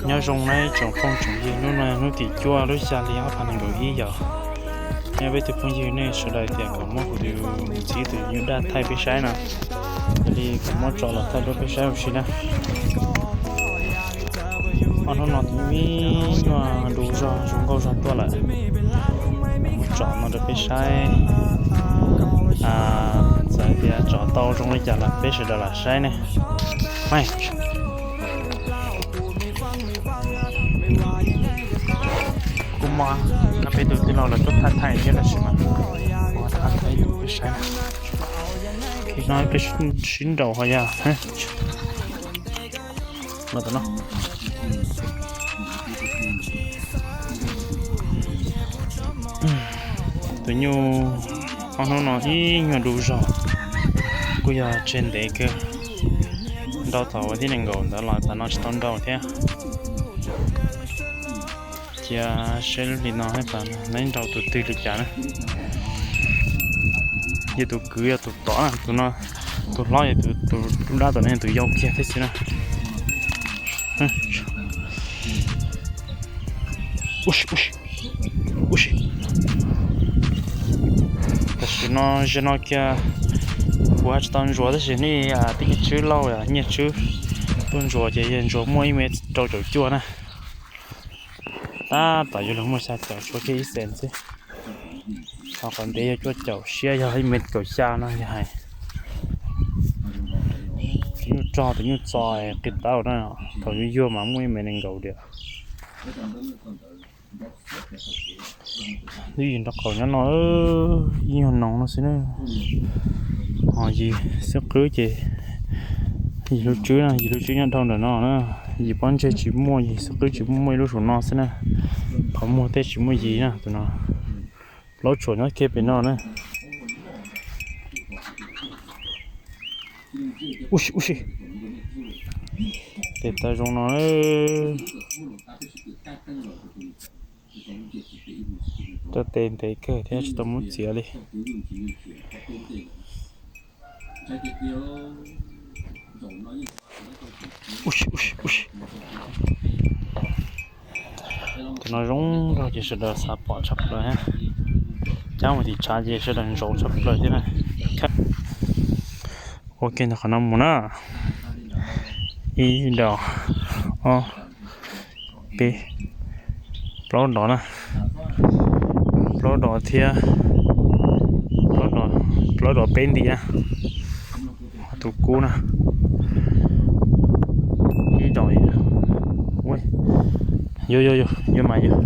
Nyob zoo na ib tsoom phooj tsoom ywg, hnub no hnub tim cuaj lub xya hli ob phav nees nkaum ib yom. Nyob peb tus phooj ywg nej sawv daws tias kom muab kuv tus txiv tus nyuj daj thaij peb saib no, yog li kuv muab tso los thaij rau peb saib ua si na. Ob hnub no tus me nyuam du zog zoo nkauj zog tuaj lawm. Muab tso no rau peb saib. Txawm tias tso tau zoo li cas los peb sawv daws lam saib ne. Kuv muab peb tus tij laug lawv tuaj thaij thaij thiab tab sis mas kuv thaij peb saib. Khi no peb sib nraus ho yog no. Tus nyuj ob hnub no ib nyuag du zog, kuj yog tseg ntev kawg. Nrau thaum ua thib nees nkaum ntawd los tas no tsis tau nrau thiab. Cia saib lub hli no tas neb nrau tus twg li cas na. Yog tus kwv yog tus tod na, tus no, tus hlob yog tus dab tom no, tus yau kiag thiab xwb na. Tam sim no ze no kiag kuv tsis tau ntsuas tab sis nej tij Nyiaj Tswb Lauj, Nyiaj Tswb tuaj ntsuas ces yog ntsuas muaj ib mev rau caum cuaj na. Tab tom yuav luag muaj xya caum tshuav kiag ib xees xwb. Ho qhov ntev yog cuaj caum siab yog ib mev kaum xya no yog hais. Tus nyuj rog tus nyuj txo qis tau na, thaum yuag yuag mas muaj ib mev nees nkaum diam. Twb yim nraub qaum nyob no, ib nyuag noog no xwb na. Ho yim xub qwb ces yim lub tswb no, yim lub tswb nyob dhau ntawm no na. Yim pob ntseg tsis muaj, yim xub qwb tsis muaj, muaj ib lub saum no xwb na. Qhov muag tej tsis muaj yim na tus no. Plaub tshuam nyob kiag pem no na. Ub si, ub si. Tes taw zoo no. Coj tes ntev kawg thiab tsis tau muab txiav li. Tus no zoo nraug ces sawv daws xav pom tshaj plaws thiab. Cab mus tim tshav ces sawv daws ntsaus tshaj plaws thiab na. Ua ke ntawm qhov no mus na. Ib dos, ob, peb, plaub dos na. Plaub dos thiab, plaub dos peb nti na. Tus kub na. Ib dos, yuav, yuav, yuav mas yuav.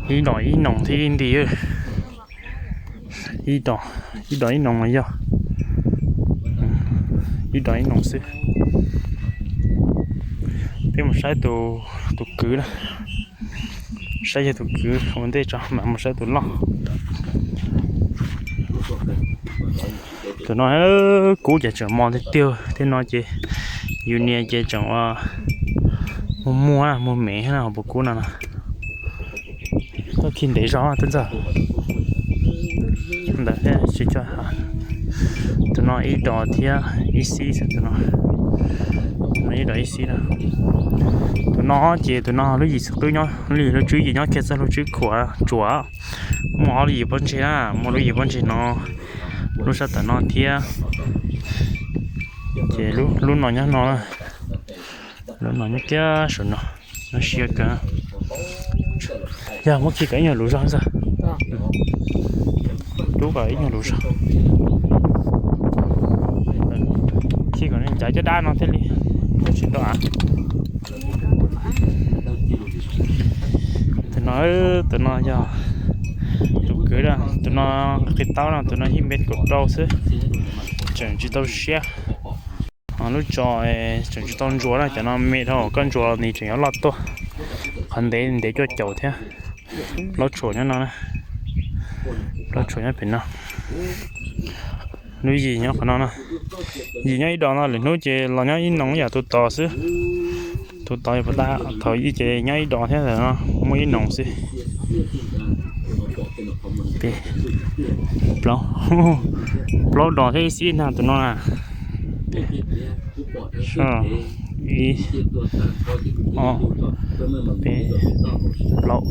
Ib dos ib noog thiab ib nti. Ib dos, ib dos ib noog mas yog. Ib dos ib noog xwb. Peb mus saib tus kwv na. Saib yog tus kwv ua ntej tso mam mus saib tus loj. Tus no kub ces tseem mos tiag tiag, tej no ces yus nias ces tseem ua muag muag, muag mev na, hauv paus kub no na. Tau khi ntev zog twb ntxog ntawd thiab tsis co. Tus no ib dos thiab ib xib xwb tus no. Ib dos ib xib na. Tus no ces tus no lub yim xwb qwb nyob, lub yim lub tswb ces nyob kiag txog lub tswb khuam tsuas. Muaj ob lub yim pob ntseg na, muaj lub yim pob ntseg no, lub sab tawm no thiab. Ces lub no nyob no, lub no nyob kiag saum no, nyob siab kawg. Yog muab khi kom ib nyuag lus zog xwb. Rub kom ib nyuag lus zog. Khi kom nws ncav caj dab no thiaj li tsis nrov av. Tus no, tus no yog tus kwv, tus no qhib taub no, tus no ib mev kaum rau xwb, tseem tsis tau siab. Lub tso tseem tsis tau ntsuas na, cov no me dhau, koj ntsuas nws tseem yuav loj tuaj. Qhov ntev ntev cuaj caum thiab. Plaub tshuam nyob no, plaub tshuam nyob pem no. Lub yim nyob qhov no no. Yim nyob ib dos no, lwm hnub ces los nyob ib noog yam tus tod xwb. Tus tod yog puas tag, thaum ub ces nyob ib dos thiab, no muaj ib noog xwb. Plaub, plaub dos thiab ib xib na tus no na. Sab, ib, ob, peb, plaub.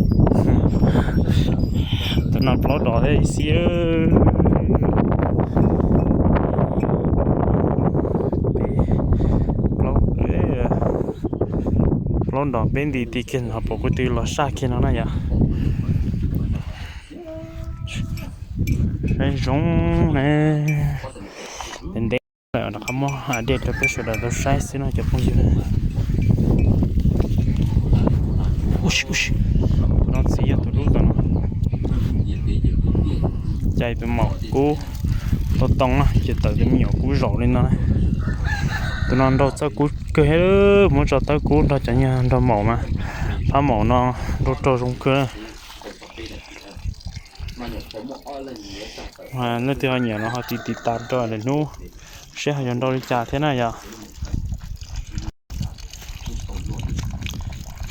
Tus no plaub dos thiab ib xib. Peb, plaub, plaub dos peb nti ti kiag no pom kuv twb los saj kiag no na yom. Saib zoo ne. Ntev ntev lawm rov qab muab dej rau peb sawv daws tau saib xwb no cov phooj ywg. Tus no txiv yog tus dub tom no. Cais tus maum kub tau too na, ces tawm tus me nyuam kub zaum li no. Tus no nrog txawb kub kawg, muab tso tawb kub nrog cov nyuag nrog maum mas, phab maum no nrau rog zoo kawg. Leej twg ho nyiam no ho tiv tiv tas rau lwm hnub seb ho yuav nrau li cas thiab na yom.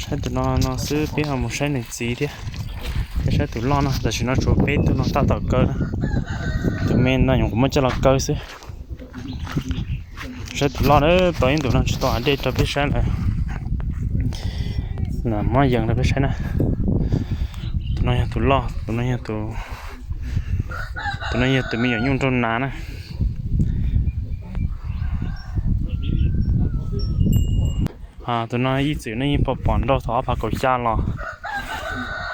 Saib tus no no xwb, peb ho mus saib nws txiv thiab. Peb saib tus loj no, tam sim no tshuav peb tug no tab tom kaw na. Tus me no nyuam qhuav muab coj los kaw xwb. Saib tus loj na, tau ib ntus no tsis tau dej rau peb saib lawm. Muab yees rau peb saib na. Tus no yog tus loj, tus no yog tus, tus no yog tus me nyuam nyuj nraug nas na. Tus no ib txwm nej yeej pom pom nrau thaum ob phav kaum xya los,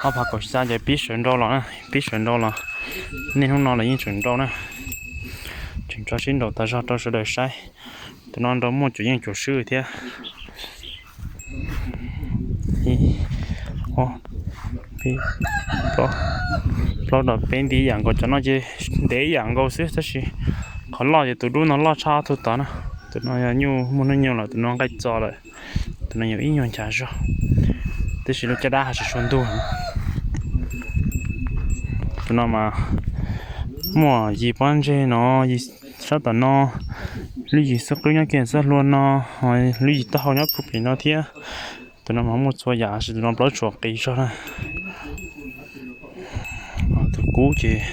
ob phav kaum xya ces pib sawv nrau los na, pib sawv nrau los. Niaj hnub no los yeej tseem nrau na. Tseem tso sib nraum tas zog rau sawv daws saib. Tus no nrau muaj cuam yeej cuam swb thiab. Plaub dos peb nti ib yam nkaus, cov no ces ntev ib yam nkaus xwb tab sis qhov loj ces tus dub no loj tshaj ob tug tod na. Tus no yog nyuj muaj hnub nyoog lawm, tus no nqaij txo lawm, tus no yog ib nyuag nchav zog, tab sis lub caj dab haj tsis tshua ntug. Tus no mas muaj yim pob ntseg no, sab tom no, lub yim xub qwb nyob kiag xub hlua no, lub yim taub hau nyob puag pem no thiab. Tus no mas muaj txhua yam, tab sis tus no plaub tshuam qis zog na. Tus kub ces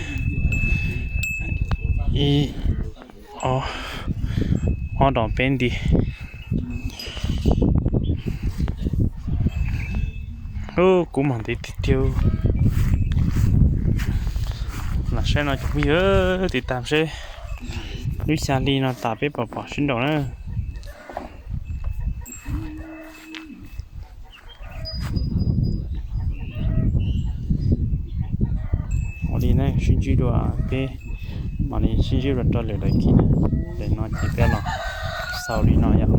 ib, ob, ob dos peb nti. Kub mas ntev tiag tiag. Lam saib no cov phooj ywg, tiv tas seb lub xya hli no tas peb pom pom sib nraus na. Ua li na, sib ntsib dua peb, mam li sib ntsib dua rau lwm daim clip na. Daim no ces peb los xaus li no yom.